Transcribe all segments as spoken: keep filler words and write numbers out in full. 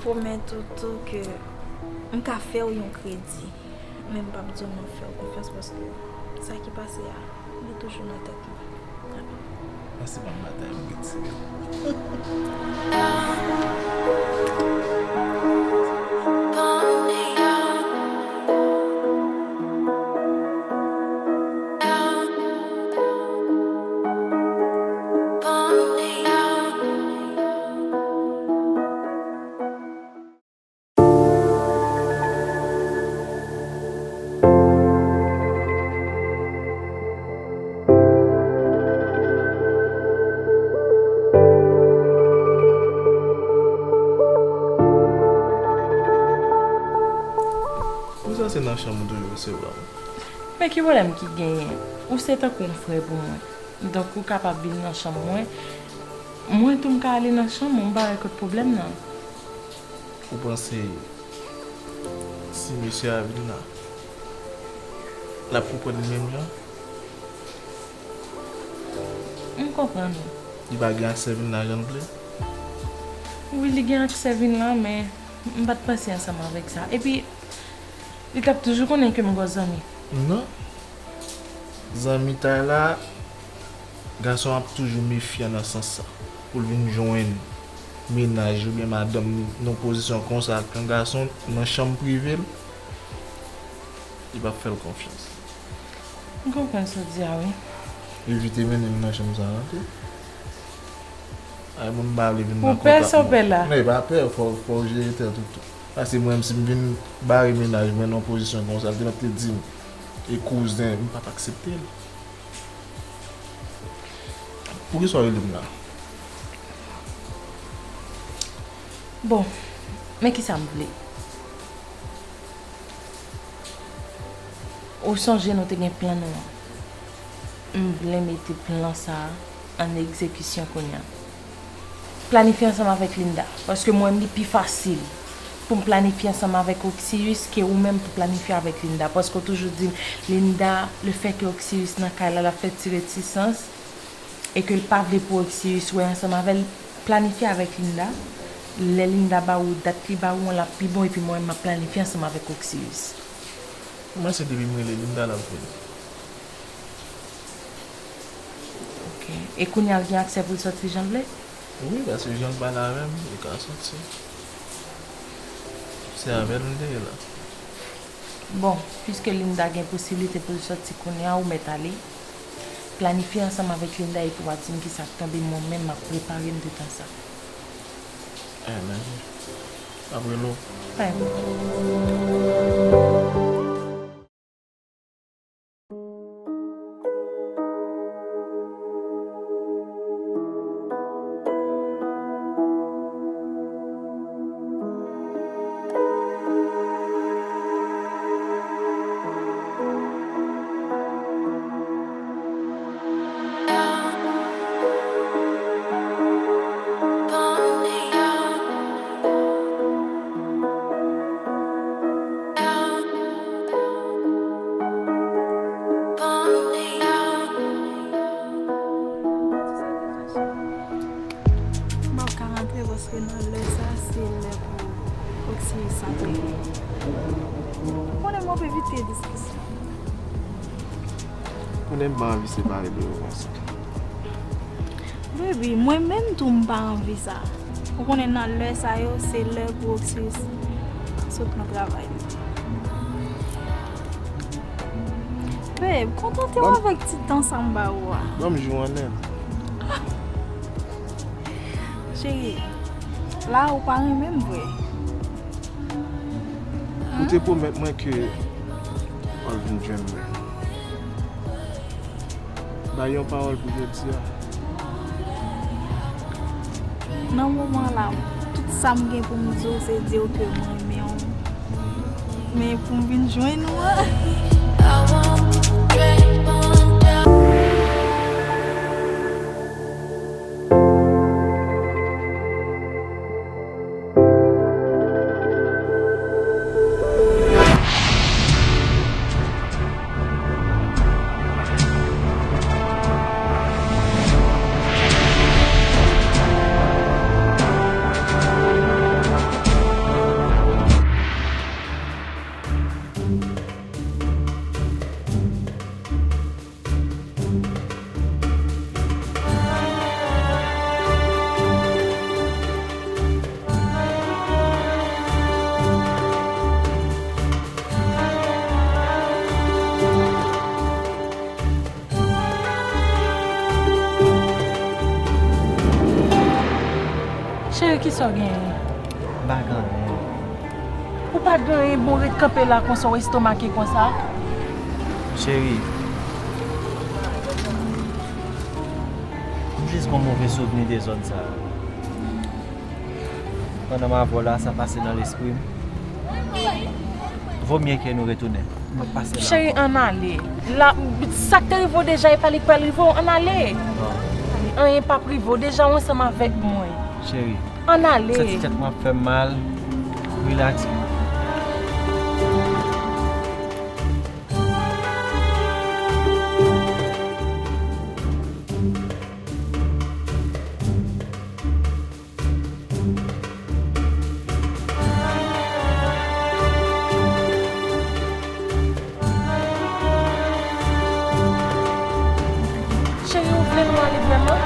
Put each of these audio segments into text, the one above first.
Pwomèt ou tou ke m ka fè w yon kredi, men m p ap di w m ap fè w konfyans paske sa ki pase a, li toujou nan tèt mwen. Pase ban m batay m retire l. Poukisa se nan chanm ou toujou resevwa m? Men ki pwoblèm ki genyen? Ou se tankou yon frè pou mwen. Donk, ou kapab vin nan chanm mwen. Mwen tou, m ka ale nan chanm ou, m pa wè kot pwoblèm nan. Ou panse si mesye a vin la, l ap konprann li menm jan? M konprann ou. Li pa gen aksè vin la jan l vle? Wi, li gen aksè vin la, men m pa t panse ansanm avèk sa. Epi, li t ap toujou konnen ke m gwo zanmi. Non. Zanmitay la, gason ap toujou mefyan nan sans sa. Pou l vin jwenn mennaj oubyen madanm li nan pozisyon konsa ak yon gason nan chanm prive l, li p ap fè l konfyans. M konprann sa w di a, wi. Evite mennen m nan chanm sa a, oke? Ay, moun pa vle vin nan kontak mwen. Ou pè sa w pè la? Non, e pa pè, fò, fò w jere tèt ou tou. Paske mwen menm, si m vin bare mennaj mwen nan pozisyon konsa, l te mèt te di m, e kouzen, m p ap aksepte l. Poukisa w rele m la? Bon, men kisa m vle. Ou sonje nou te gen plan nou an? M vle mete plan sa a an egzekisyon kounye a. Planifye ansanm avèk Linda, paske mwen menm li pi fasil pou m planifye ansanm avèk Oxius ke ou menm pou planifye avèk Linda, paske w toujou di m, Linda, lefètke Oxius nan kay la, l ap fè ti retisans, e ke l pa vle pou Oxius wè ansanm avè l, planifye avèk Linda. Lè Linda ba ou dat li ba ou an, l ap pi bon, epi mwen menm m ap planifye ansanm avèk Oxius. Mwen se depi m rele Linda, l ap vini. Ok. E kounye a l gen aksè pou l sòti jan l vle? Wi, paske jan l pale avè m, li ka sòti. Se avè l m te ye la. Bon, piske Linda gen posiblite pou l sòti kounye a, ou mèt ale. Planifye ansanm avèk Linda epi w a di m kisa k tonbe, mwen menm m ap prepare m detan sa. Eh, men, m ap rele w. Pa gen pwoblèm. M ap ka rantre paske nan lè sa, se lè pou Oksiris antre. Ou konnen m ap evite diskisyon. Konnen m pa anvi separe de yo konsa. Baby, mwen menm tou m pa anvi sa. Ou konnen nan lè sa yo, se lè pou Oksiris sot nan travay li. Babe, kontante w avèk ti tan sa m ba ou a. Ban m jou an nèt. Cheri, la ou pa renmen m vre. Ou te pwomèt mwen ke w ap vin jwenn mwen. Bay yon pawòl pou jodi a. Nan moman la, tout sa m gen pou m di w, se di w ke m renmen w. Men pou m vin jwenn ou an. Sa w genyen? M pa gen anyen. Ou pa gen anyen, bon, ret kanpe la konsa, w estomake konsa? Cheri, m jis gen yon move souvni de zòn sa a. Pandan m avè w la, sa pase nan lespri m. Vomye ke nou retounen. M ap pase la ankò. Cheri, ann ale. La, sa k te rive w deja, e pa li k pral rive w, ann ale. Non. Anyen p ap rive w, deja w ansanm avèk mwen. Cheri, ann ale. Santi tèt mwen ap fè m mal. Rilaks. Cheri, ou vle nou ale vrèman?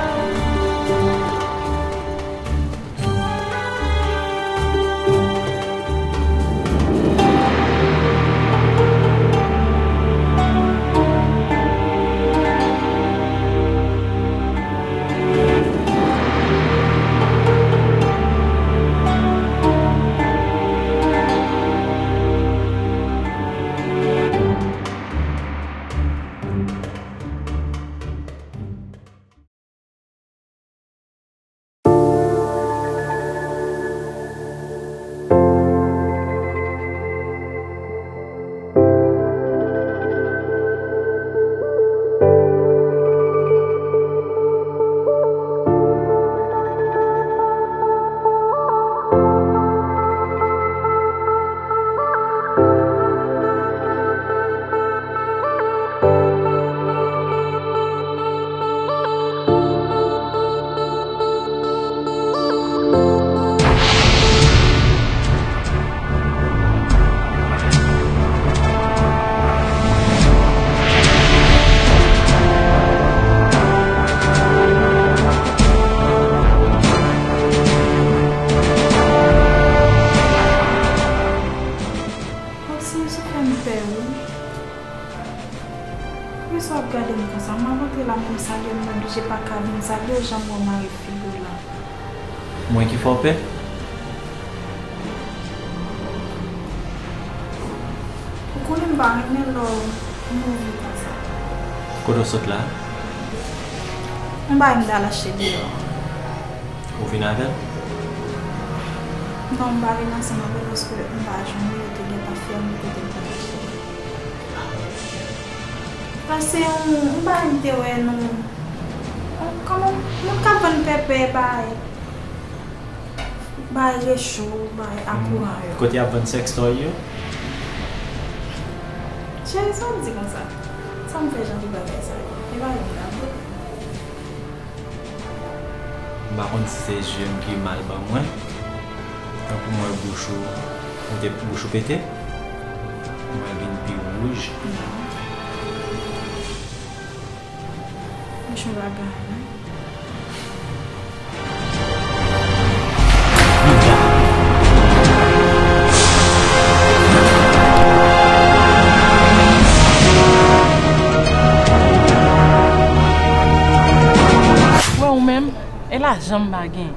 Oksiris, ou fè m pè, wi. Poukisa w ap gade m konsa? M ap antre la, men m salye w, m oblije pa ka vin salye w, jan m wè w mare figi w la. Mwen ki fè w pè? Ou konnen m pa renmen lè w move konsa. Kote w sot la? M pa renmen m t al achte deyò. Ou vin avè l? Non, m pa vin ansanm avè l paske m pa jwenn li, yo te gentan fèmen kote m t al achte. Pase yon, m pa renmen te wè nou. Kòman moun k ap vann pèpè bay, bay recho, bay akouran yo. Kote y ap vann sextoy yo? Cheri, sa w di konsa? Sa m fè jan de bagay sa yo? E pa yon blag. M pa konn si se je m ki mal ban mwen. Tankou m wè bouch ou, ou te, bouch ou pete. Mwen vin pi wouj. Non. Bouch mwen pa gen anyen. Wè ou menm, e lajan m pa gen.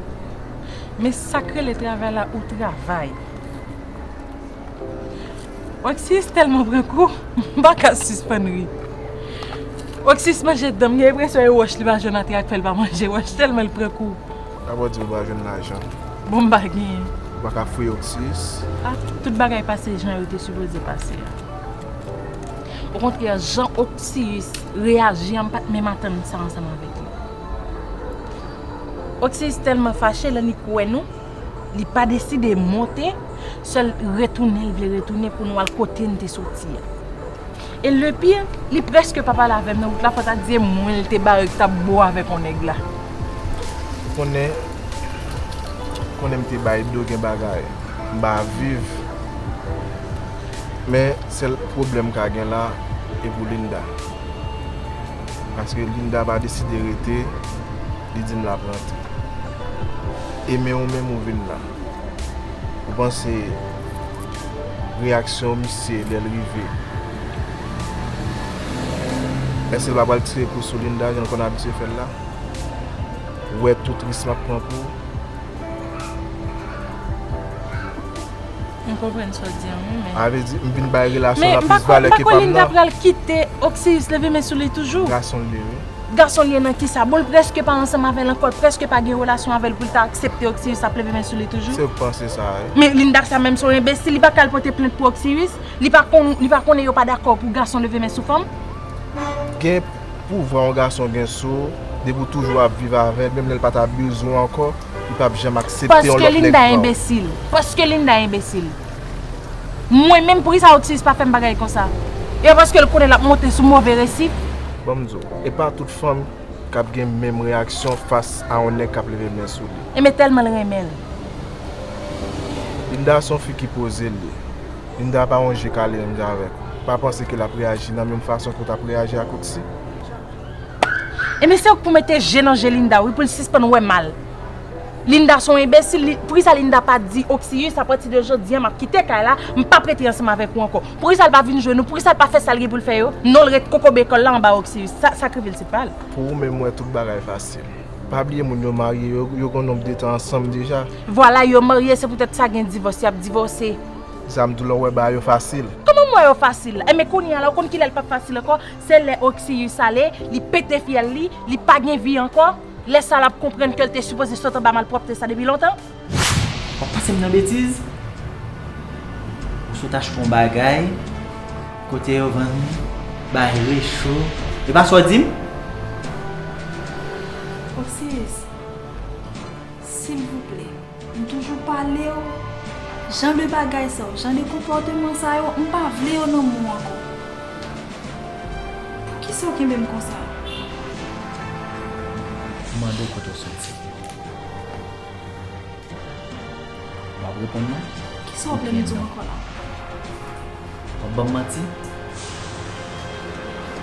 Men sa k rele travay la, ou travay. Oksiris tèlman pran kou, m pa ka sispann ri. Oksiris manje dan m, gen enpresyon e wòch li pa jwenn antre ak fè l pa manje wòch, tèlman l pran kou. Apa w di ou pa jwenn lajan? Bon, m pa genyen. Ou pa ka fouye Oksiris? Ah, tout bagay pase jan yo te sipoze pase a. Okontrè, jan Oksiris reyaji a, m pa t menm atann sa ansanm avèk li. Oksiris tèlman fache, lè li kwè nou, li pa deside monte, sèl retounen l vle retounen pou nou al kote n te soti a. E le pire, li prèske pa pale avè m nan wout la, fò ta di se mwen l te bare k t ap bo avèk yon nèg la. Konnen, konnen m te bay do gen bagay. M pa viv. Men sèl pwoblèm m ka gen la, e pou Linda. Paske Linda pa deside rete, li di m l ap rantre. E men ou menm ou vin la. Ou panse reyaksyon misye lè l rive, èske l pa pral tire kou sou Linda jan l konn abitye fè l la? Ou wè tout risk m ap pran pou ou? M konprann sa w di an, wi, men. A vle di, m vin bay relasyon lan plis valè ke pa m nan. M pa kwè Linda pral kite Oksiyis leve men sou li toujou. Gason l ye, wi. Gason l ye nan kisa? Bon, l prèske pa ansanm avè l ankò, l prèske pa gen relasyon avè l pou l ta aksepte Oksiyis ap leve men sou li toujou. Se w k panse sa, wi. Men Linda sa menm se yon enbesil, li pa ka al pote plent pou Oksiyis, li pa konn, li pa konnen yo pa dakò pou gason leve men sou fanm. Gen pouvwa yon gason gen sou ou, depi w toujou ap viv avè l, menm lè l pa ta bezwen w ankò, li p ap janm aksepte yon lòt nèg pran w. Paske Linda enbesil. Paske Linda enbesil. Mwen menm, poukisa Oksiyis pa fè m bagay konsa? E paske l konnen l ap monte sou move resif? Ban m di w, e pa tout fanm k ap gen menm reyaksyon fas a yon nèg k ap leve men sou li. Enben tèlman l renmen l. Linda se yon fi ki poze l ye. Linda pa yon je kale menm jan avèk ou. Pa panse ke l ap reyaji nan menm fason ke w t ap reyaji ak Oksi. Ebyen se ou k pou mete je nan je Linda wi pou l sispann wè mal. Linda se yon enbesil, li, poukisa Linda pa di Oksiyis apati de jodi a m ap kite kay la, m p ap rete ansanm avèk ou ankò? Poukisa l pa vin jwenn ou? Poukisa l pa fè sa l gen pou l fè yo? Non, l ret kokobe kò l la anba Oksiyis. Sa, sa k rive l se pa l. Pou ou menm wè tout bagay fasil. Pa bliye moun yo marye, yo, yo gen yon nonb de tan ansanm deja. Vwala yo marye, se poutèt sa gen divòs, y ap divòse. Sa m di w la, w wè bagay yo fasil. Kòman m wè yo fasil? Enben kounye a la, ou konn kilè l p ap fasil ankò? Se lè Oksiyis ale, li pete fyèl li, li pa gen vi ankò. Lè sa a l ap konprann ke l te sipoze sot anba malpwòpte sa depi lontan. W ap pase m nan betiz? Ou sot achte yon bagay kote yo vann bagay recho. E pa sa w di m? Oksiyis, silvouplè, m toujou pale w, jan de bagay sa yo, jan de konpòteman sa yo, m pa vle yo nan men w ankò. Poukisa w kenbe m konsa? M mande w kote w soti. W ap reponn mwen? Kisa w vle m di w ankò la? W ap ban m manti?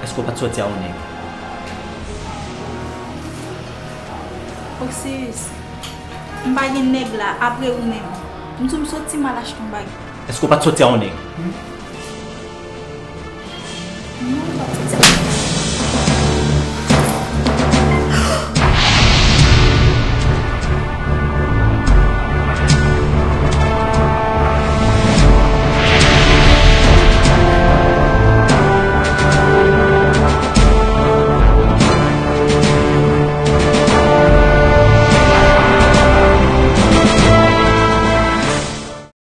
Èske w pa t soti a yon nèg? Oksiyis, m pa gen nèg la, apre ou menm. M di w m soti m al achte yon bagay. Èske w pa t soti a yon nèg? Non, m pa t